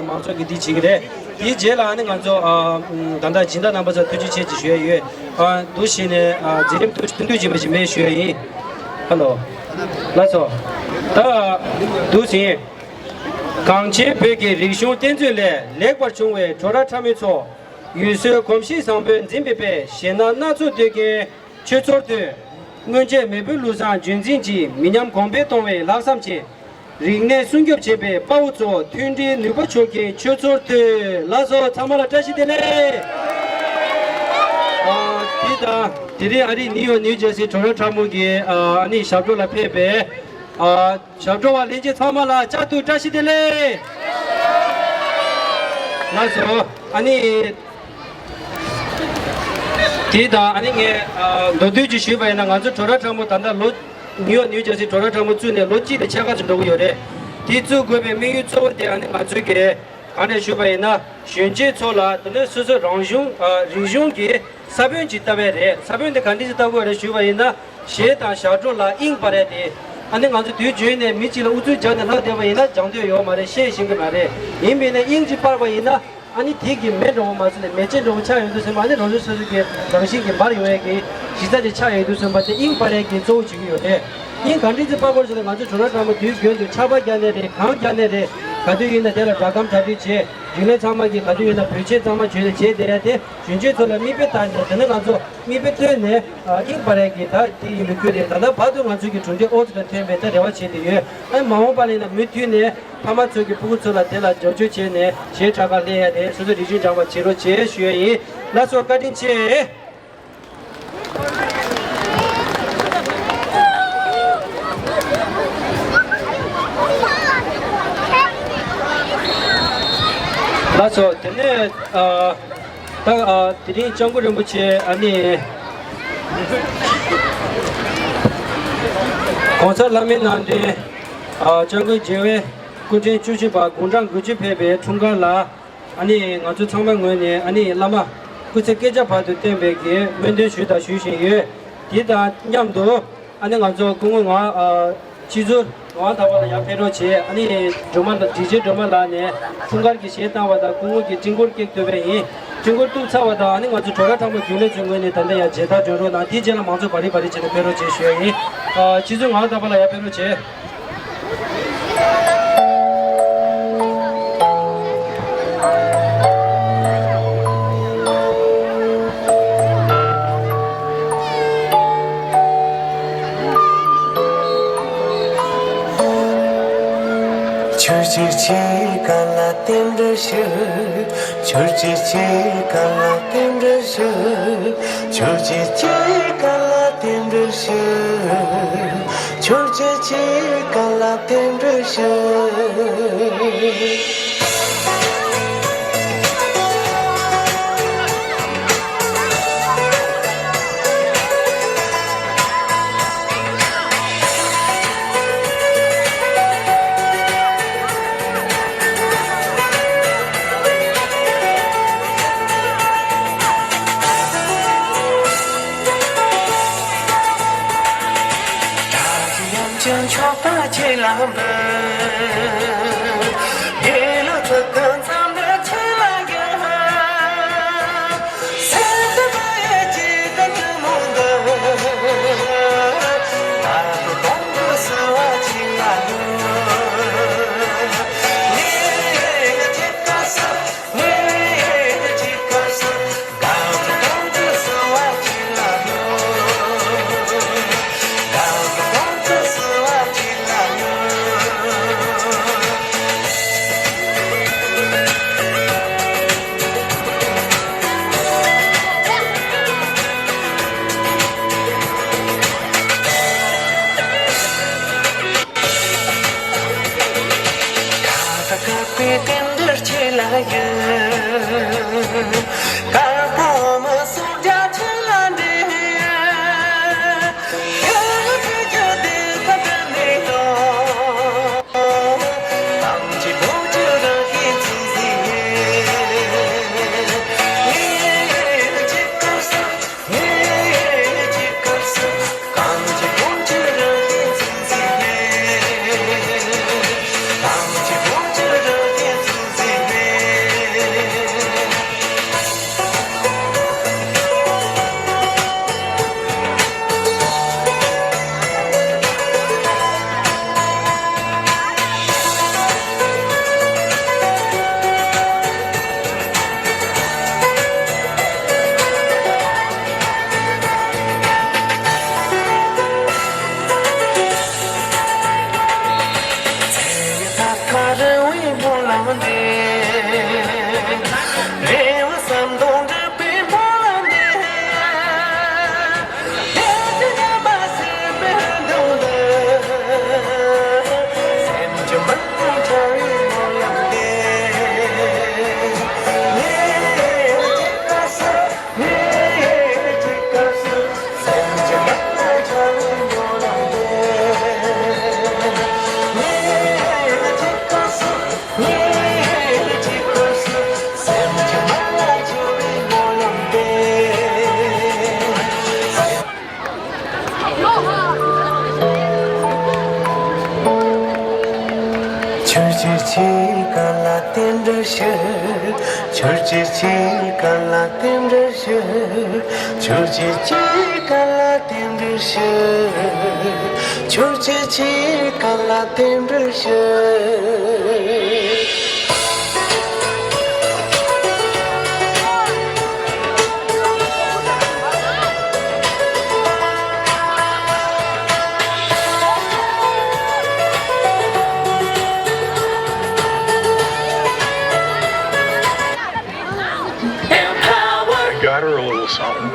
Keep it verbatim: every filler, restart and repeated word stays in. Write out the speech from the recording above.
མང་ཚོགས་ཀྱིས་འདི་བྱེད་ཀྱི་རེད། དེའི་རྗེས་ལ་ཨ་ནི་ང་ཚོ་ཨ་ད་ལྟ་སྦྱིན་བདག་རྣམ་པ་ཚོར་ཐུགས་རྗེ་ཆེ་ཞེས་ཞུ་ཡ་ཡོད། ཨ་འདུག་བྱས་ནས་ཨ་མཛད་རིམ་ཐུགས་མཐུན་འགྱུར་བྱེད་པ་ཞིག་མེད་ཞུ་ཡ་ཡིན། ཧ་ལོ། ལགས་སོ། ད་འདུག་ཟིན། གངས་ཅན་བོད་ཀྱི་རིག་གཞུང་གཏེར་མཛོད་ལས་ལེགས་པར་བྱུང་བའི་བྲོ་ར་ཁྲ་མོའི་ཚོགས། ཡུལ་སྲོལ་གོམས་གཤིས་བཟང་པོས་འཛིན་པའི་དཔལ། གཞན་སྣང་སྣ་ཚོགས་འདོད་མཁན་ཁྱོད་ཚོར་བསྟོད། སྔོན་ཆད་མེས་པོའི་ལུགས་བཟང་རྒྱུན་འཛིན་གྱིས། མི་ཉམས་གོང་འཕེལ་གཏོང་བའི་ལྷག་བསམ་ཅན། རིག་གནས་སྲུང་སྐྱོབ་བྱེད་པའི་དཔའ་བོ་ཚོ། མཐུན་སྒྲིལ་ནུས་པ་ཆོག་མཁན་ཁྱོད་ཚོར་བསྟོད། ལགས་སོ། ཚང་མ་ལ་བཀྲ་ཤིས་བདེ་ལེགས། ཨ་དེ་དང་དེ་རིང་ཨ་རི་ནིའུ་ཡོག་ནིའུ་ཇར་སི་བྲོ་ར་ཁྲ་མོ་གི་ཨ་ནི་ཞབས་བྲོ་ལ་ཕེབས་པའི་ཨ་ཞབས་བྲོ་བ་ལྷན་རྒྱས་ཚང་མ་ལ་བཅའ་སྡོད་བཀྲ་ཤིས་བདེ་ལེགས། ལགས་སོ། ཨ་ནི། དེ་དང་ཨ་ནི་ངས་ཨ་མདོར་བསྡུས་ཀྱིས་ཞུས་པ་ཡིན་ན། ང་ཚོ་བྲོ་ར་ཁྲ་མོ་ད་ལྟ་ལོ་ནིའུ་ཡོག་ནིའུ་ཇར་སི་བྲོ་ར་ཁྲ་མོ་བཙུགས་ནས་ལོ་གཅིག་དང་ཕྱེད་ཀ་ཙམ་འགྲོ་གི་ཡོད་རེད། དེ་བཙུགས་དགོས་པའི་དམིགས་ཡུལ་གཙོ་བོ་དེ་ཨ་ནི་ང་ཚོའི་གི་ག་ནས་ཞུས་པ་ཡིན་ན། གཞོན་སྐྱེས་ཚོ་ལ་དེ་ནས་སོ་སོའི་རང་གཞུང་ཨ་རིག་གཞུང་གི་ས་བོན་ཅིག་བཏབ་པ་རེད། ས་བོན་དེ་ག་འདྲ་ཞིག་བཏབ་དགོས་རེད་ཞུས་པ་ཡིན་ན། གཞས་དང་ཞབས་བྲོ་ལ་དབྱིངས་སྤར་ཡ་དེ། ཨ་ནི་ང་ཚོ་དུས་རྒྱུན་ནས་མི་གཅིག་ལ་ཨུ་ཚུགས་རྒྱག་ནས་ལྷག་བསྡད་པ་ཡིན་ན་སྦྱང་འདོད་ཡོད་མ་རེད། ཤེས་ཤེས་ཀྱི་མ་རེད། ཡིན་པས་ན་དབྱིངས་ཅིག་སྤར་བ་ཡིན་ན། ཨ་ནི་དེ་གི་མེ་འདྲ་བོ་མ་བཟོས་ནས་མེ་ལྕེ་འདྲ་བོ་ཆགས་ཡོང་དུས་ཙམ་པ། ཨ་ནི་རང་རང་སོ་སོ་གི་རང་བཞིན་གྱིས་འབར་ཡོང་ཡས་ཀྱི་གཞི་རྩ་ཅིག་ཆགས་ཡོང་དུས་ཙམ་པ། དེ་དབྱིངས་སྤར་ཡས་ཀྱི་གཙོ་བོ་བྱེད་ཀྱི་ཡོད་རེད། དབྱིངས་ག་འདྲ་ཅིག་སྤར་དགོས་ཟེར་ན། ང་ཚོ་བྲོ་ར་ཁྲ་མོ་དུས་རྒྱུན་དུ་ཆར་པ་བརྒྱབ་ནའི་རེད། གངས་བརྒྱབ་ནའི་རེད། ག་དུས་ཡིན་ན་དེ་ལ་སྒྲ་སྒམ་གྲ་སྒྲིག་བྱས། རྒྱུན་ལས་ཚང་མ་གིས་ག་དུས་ཡིན་ན་བོད་ཆས་གཙང་མ་གྱོན་ནས་བྱས་བསྡད་ཡ་དེ། གཞོན་སྐྱེས་ཚོ་ལ་མིག་དཔེ་བལྟས་ནས། དེ་ནས་ང་ཚོ་མིག་དཔེ་ལྟོས་ནས་ཨ་དབྱིངས་སྤར་ཡས་ཀྱི་ད་དེ་ཡིན་པའི་ཁུལ་རེད། ད་ལྟ་བར་དུ་ང་ཚོ་གི་གྲུབ་འབྲས་ཨོ་ཙི་དང་མཐུན་པའི་ད་རེ་བ་བྱེད་དེ་ཡོད། ཨ་མ་འོངས་པ་ལ་ཡིན་ན་མུ་མཐུད་ནས་ཕ་མ་ཚོ་གི་ཕྲུ་གུ་ཚོ་ལ་དེ་ལ་རྒྱབ་སྐྱོར་བྱས་ནས་གཞས་གྲགས་ཁ་སླེབས་ཡ་དེ། སོ་སོ་རིག་གཞུང་སྦྱང་བ་བྱེད་རོགས་བྱེད་ཞུ་ཡ་ཡིན། ལགས་སོ། བཀའ་དྲིན་ཆེ། ལགས་སོ། དེ་ནས་ཨ་ད་ཨ་དེ་རིང་སྐྱབས་མགོན་རིན་པོ་ཆེ། ཨ་ནི་གོང་ས་ལྷ་མིའི་རྣམ་འདྲེན་ཨ་སྐྱབས་མགོན་རྒྱལ་བའི་སྐུ་ཕྲེང་བཅུ་བཞི་པ་དགུང་གྲངས་དགུ་བཅུ་ཕེབས་པའི་འཁྲུངས་སྐར་ལ། ཨ་ནི་ང་ཚོ་ཚང་མའི་ངོས་ནས་ཨ་ནི་བླ་མ་སྐུ་ཚེ་བསྐལ་བརྒྱར་བར་དུ་བརྟན་པའི་གི་སྨོན་འདུན་ཞུས་དང་ཞུ་བཞིན་ཡོད། དེ་དང་མཉམ་དུ་ཨ་ནི་ང་ཚོ་སྐུ་ངོ་ངག་ཨ་སྤྱི་ཟུར་ངག་དབང་དག་པ་ལགས་ཡར་ཕེབས་རོགས་བྱེད། ཨ་ནི་སྒྲོལ་མ་ལགས། སྒྲིག་ཆེན་སྒྲོལ་མ་ལགས་ནས་འཁྲུངས་སྐར་གྱི་གཞས་བཏང་བ་དང་། སྐུ་ངོ་གིས་སྤྲིན་འཁོར་སྐད་བཏོན་པ་ཡིན། སྤྲིན་འཁོར་གཏུགས་ཚར་བ་དང་། ཨ་ནི་ང་ཚོ་བྲོ་ར་ཁྲ་མོ་རྒྱུན་ལས་ཚོའི་ངོས་ནས་ད་ལྟ་ཡང་མཇལ་དར་སྒྲོན་རོགས་གནང་། དེའི་རྗེས་ལ་མང་ཚོགས་བ་རི་བ་རི་བྱས་ནས་ཕེབས་རོགས་བྱེད་ཞུ་ཡ་ཡིན། ཨ་སྤྱི་ཟུར་ངག་དབང་དག་པ་ལགས་ཡར་ཕེབས་རོགས་བྱེད། ཆོས་ཀྱི་ཆེ་ག་ལ་རྟེན་འབྲེལ་ཞུ། ཆོས་ཀྱི་ཆེ་ག་ལ་རྟེན་འབྲེལ་ཞུ། ཆོས་ཀྱི་ཆེ་ག་ལ་རྟེན་འབྲེལ་ཞུ། ཆོས་ཀྱི་ཆེ་ག་ལ་རྟེན་འབྲེལ་ཞུ། ཡང་ཅིན་མཆོད་པ་ཁྱེད་ལ་འབུལ། དགེ་ལུགས་ཚོགས་ཀྱི་འཚམས་འདྲི་ཁྱེད་ལ་འབུལ། སེམས་དུ་མ་ཡལ་གྱི་ད་ཐུན་མོང་འདུལ། ད་དུང་གོང་དུ་བསུ་བ་ཁྱེད་ལ་འབུལ། ངས་ཁྱེད་ཀ་བསུ། ངས་ཁྱེད་ཀ་བསུ། དཀའ་བའི་རྟེན་འབྲེལ་ཁྱེད་ལ་ཡོད། དཀར་པོ་མི་གསུམ་རྒྱ་ཁྱེད་ལ་འདྲེན། ཡོད་ཚད་ཀྱི་བདེ་ཐབས་འདི་ནས་ཡོང་། ཐམས་ཅད་ཕུང་ཁྱེད་རང་གི་ཚུལ་ཟིན་ཡིན། ངས་ཁྱེད་ཀ་བསུ། ངས་ཁྱེད་ཀ་བསུ། གང་ཅི་ཀུན་གྱི་རང་བཞིན་ཚུལ་འཛིན་ལས། གང་ཅི་ཀུན་གྱི་རང་བཞིན་ཚུལ་འཛིན་ལས། ཆོས་ཀྱི་ཆོས་ག་ལ་རྟེན་འབྲེལ་ཞུ། ཆོས་ཀྱི་ཆོས་ག་ལ་རྟེན་འབྲེལ་ཞུ། ཆོས་ཀྱི་ཆོས་ག་ལ་རྟེན་འབྲེལ་ཞུ། ཆོས་ཀྱི་ཆོས་ག་ལ་རྟེན་འབྲེལ་ཞུ། Got her a little something.